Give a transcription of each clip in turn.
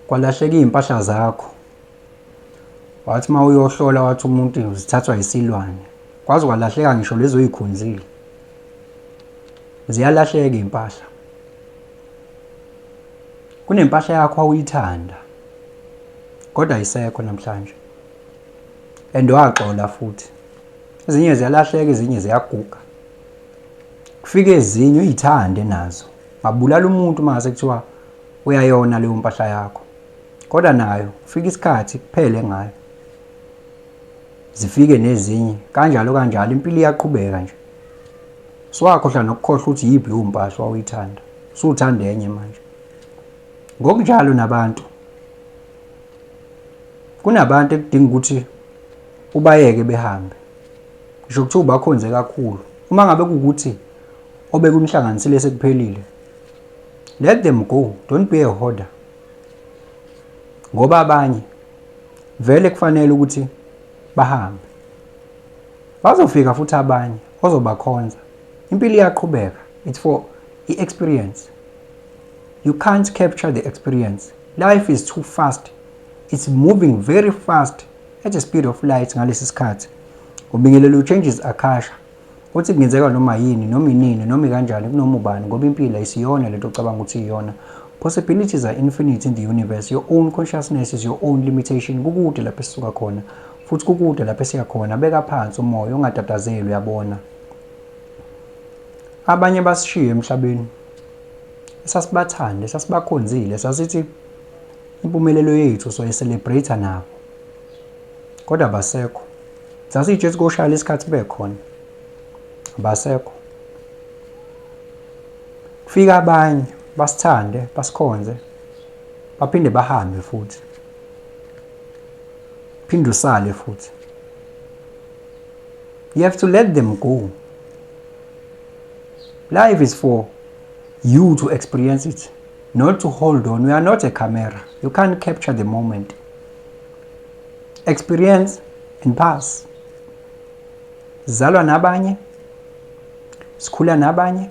Kwalahleka iy'mpahla zakho. Wathi uma uyohlola wathi umuntu zithathwa yisilwane. Kwaze kwalahleka ngisho lezi oyikhonzile. Ziyalahleka iy'mpahla. Kunempahla yakho awuyithanda kodwa ayisekho namhlanje. And waxola futhi. Ezinye ziyalahleka ezinye ziyaguga. Kufike ezinye uyithande nazo. Ngabulala umuntu uma ngase kuthiwa uyayona leyo mpahla yakho. Kodwa nayo kufika isikhathi kuphele ngayo. Zifike nezinye kanjalo kanjalo impilo iyaqhubeka nje. Siwakhohlwa nokukhohlwa ukuthi yiphi leyo mpahla wawuyithanda. Usuthanda enye manje. Ngokunjalo nabantu. Kunabantu ekudinga ukuthi ubayeke behambe. Ngisho kuthiwa ubakhonze kakhulu. Uma ngabe kuwukuthi obekunihlanganisile sekuphelile, let them go. Don't be a hoarder. Ngoba abanye vele kufanele ukuthi bahambe. Bazofika futhi abanye ozobakhonza. Impilo iyaqhubeka. It's for i-experience. You can't capture the experience. Life is too fast. It's moving very fast at the speed of light ngalesi sikhathi. Ubingelela uchanges akasha. Uthi kungenzeka noma yini, noma inini, noma ikanjani, kunoma ubani ngoba impilo ayisiyona lento ocabanga ukuthi iyona. Possibilities are infinite in the universe. Your own consciousness is your own limitation. Kukude lapho esisuka khona futhi kukude lapho esiya khona. Beka phansi umoya, ungatatazeli uyabona. Abanye basishiye emhlabeni esasibathanda, esasibakhonzile, sasithi impumelelo yethu soyi-celebrate nabo. Kodwa abasekho. Sasitshe koshaya lesikhathi bekhona. Abasekho. Kufika abanye basithande, basikhonze, baphinde bahambe futhi. Phinde usale futhi. You have to let them go. Life is for you to experience it, not to hold on. We are not a camera. You can't capture the moment. Experience and pass. Zalwa nabanye, sikhula nabanye,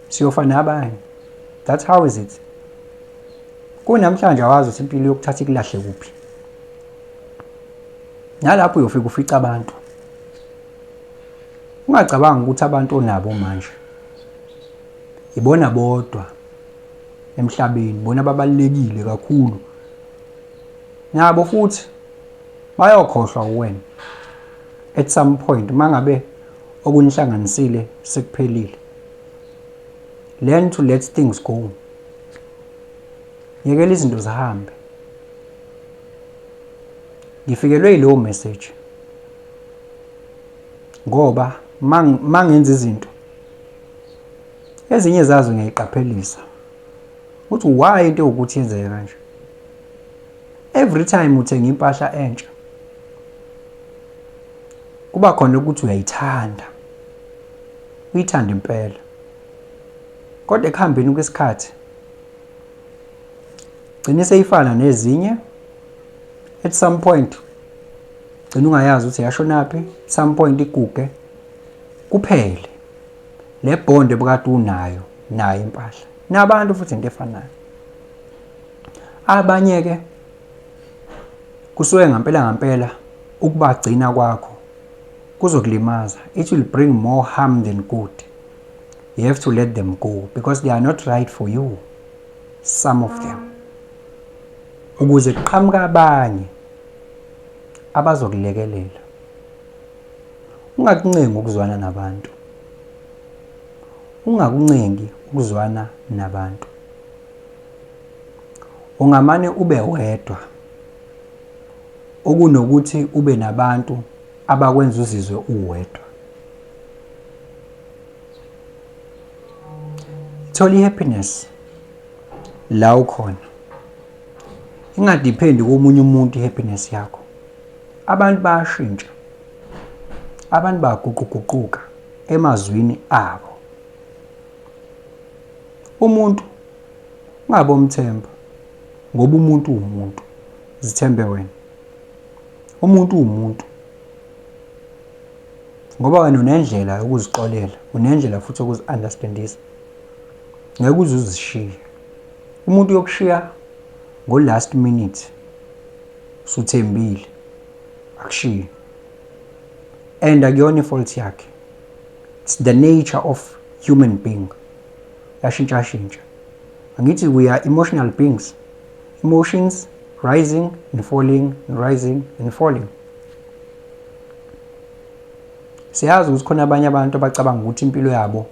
siyofa nabanye. That's how is it. Kunamhlanje awazi ukuthi impilo yokuthatha ikulahle kuphi. Nalapho uyofika ufica abantu. Ungacabangi ukuthi abantu onabo manje ibona bodwa emhlabeni, bona babalulekile kakhulu. Nabo futhi bayokhohlwa uwena at some point mangabe okunihlanganisile sekuphelile. Learn to let things go. Yekela izinto zihambe. Ngifikelwe yilowo message ngoba mangenza izinto ezinye zazo ngiyayiqaphelisa ukuthi why into ewukuthi yenzeke kanje. Every time uthenga impahla entsha kuba khona ukuthi uyayithanda, uyithanda impela, kodwa ekuhambeni kwesikhathi gcine seyifana nezinye. At some point gcina ungayazi ukuthi yashonaphi, at some point iguge kuphele le bond ebukade unayo nayo impahla. Nabantu futhi into efanayo. Abanye ke kusuke ngampela ngampela ukubagcina kwakho kuzokulimaza. It will bring more harm than good. You have to let them go because they are not right for you, some of them. Ukuze kuqhamuka abanye abazokulekelela. Ungakuncengi ukuzwana nabantu. Ungakuncengi ukuzwana nabantu. Ungamane ube wedwa okunokuthi ube nabantu abakwenza uzizwe uwedwa. Thola i-happiness la ukhona. Ingadephendi komunye umuntu i-happiness yakho. Abantu bayashintsha. Abantu baguquguquka emazwini abo. Umuntu ungabomthemba ngoba umuntu uwumuntu. Zithembe wena. Umuntu uwumuntu. Ngoba wena unendlela yokuzixolela, unendlela futhi yokuzi-understandisa. Ngeke uze uzishiye. Umuntu uyokushiya Ngo-last minute suthembile, akushiye. And akuyona i-fault yakhe. It's the nature of human being. Yashintsha shintsha. Angithi we are emotional beings. Emotions rising and falling and rising and falling. Siyazi ukuthi khona abanye abantu abacabanga ukuthi impilo yabo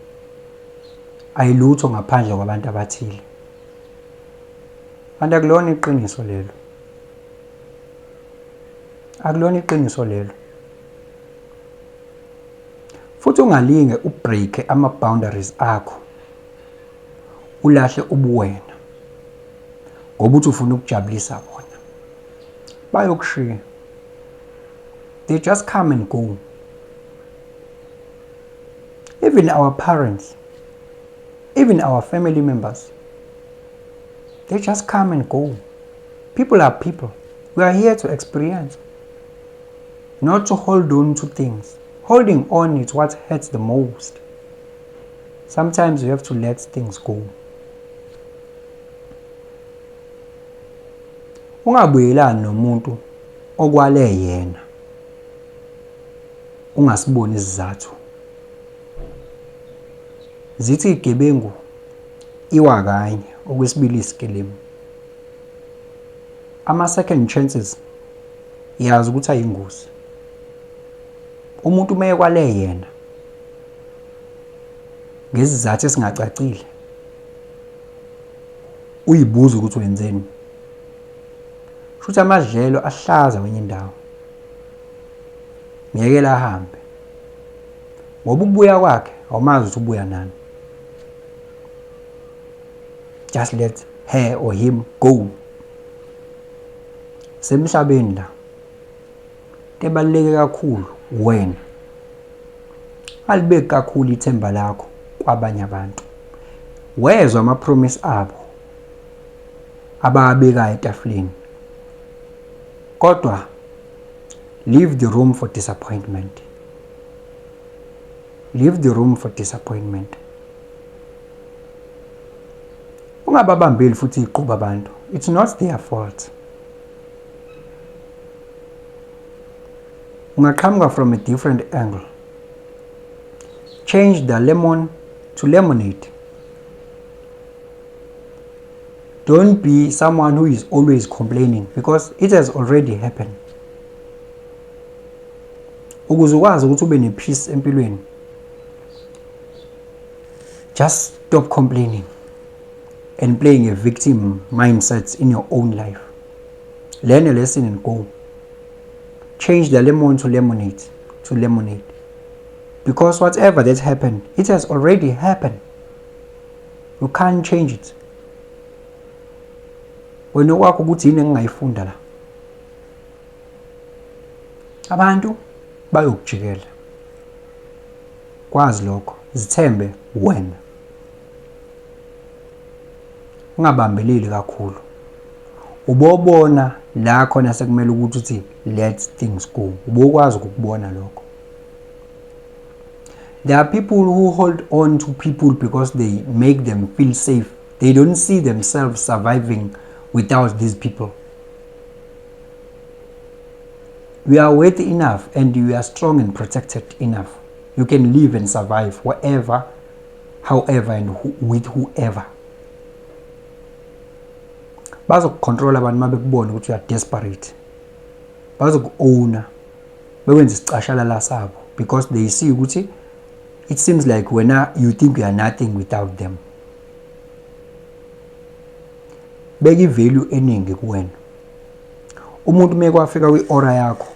ayilutho ngaphandle kwabantu abathile. Kanti akulona iqiniso lelo. Akulona iqiniso lelo. Futhi ungalinge ubreak ama-boundaries akho, ulahle ubuwena ngoba uthi ufuna ukujabulisa bona. Bayokushiya. They just come and go. Even our parents, even our family members, they just come and go. People are people. We are here to experience, not to hold on to things. Holding on is what hurts the most. Sometimes you have to let things go. Ungabuyelani nomuntu okwale yena ungasiboni isizathu. Zithi igebengu iwa kanye, okwesibili isikelemu. Ama-second chances, yazi ukuthi ayingozi. Umuntu uma ekwale yena ngesizathu esingacacile, uyibuza ukuthi wenzeni, shuthi amadlelo ahlaza kwenye indawo. Myekele ahambe, ngoba ukubuya kwakhe awumazi ukuthi ubuya nani. Just let her or him go. Semhlabeni la, into ebaluleke kakhulu wena, alibeki kakhulu ithemba lakho kwabanye abantu. Wezwa ama-promise abo abawabekayo etafuleni, kodwa leave the room for disappointment. Leave the room for disappointment. Ungababambeli futhi iquba abantu. It's not their fault. Ungaqhamuka from a different angle. Change the lemon to lemonade. Don't be someone who is always complaining, because it has already happened. Ukuze ukwazi ukuthi ube ne-peace empilweni, just stop complaining and playing a victim mindset in your own life. Learn a lesson and go. Change the lemon to lemonade, to lemonade. Because whatever that happened, it has already happened. You can't change it. Wena okwakho ukuthi yini engingayifunda la. Abantu bayokujikela. Kwazi lokho, zithembe wena. Ungabambeleli kakhulu. Ubobona la khona sekumele ukuthi uthi let things go. Ubokwazi ukukubona lokho. There are people who hold on to people because they make them feel safe. They don't see themselves surviving without these people. You are worthy enough and you are strong and protected enough. You can live and survive wherever, however, and with whoever. Bazokucontrol abantu uma bekubona ukuthi you are desperate. Bazoku-owna, bekwenza isicashalala sabo, because they see ukuthi it seems like wena you think you are nothing without them. Beka i-value eningi kuwena. Umuntu uma kwafika kwi-aura yakho,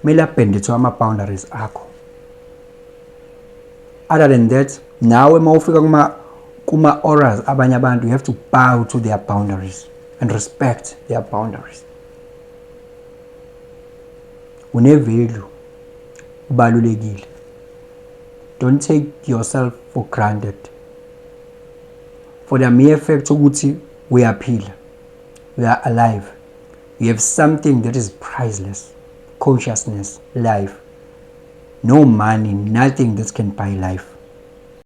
kumele abhende to ama-boundaries akho. Other than that, nawe uma ufika kuma-auras abanye abantu, you have to bow to their boundaries and respect their boundaries. Une-value, ubalulekile. Don't take yourself for granted for the mere fact ukuthi uyaphila, you are alive, you have something that is priceless: consciousness, life. No money, nothing that can buy life.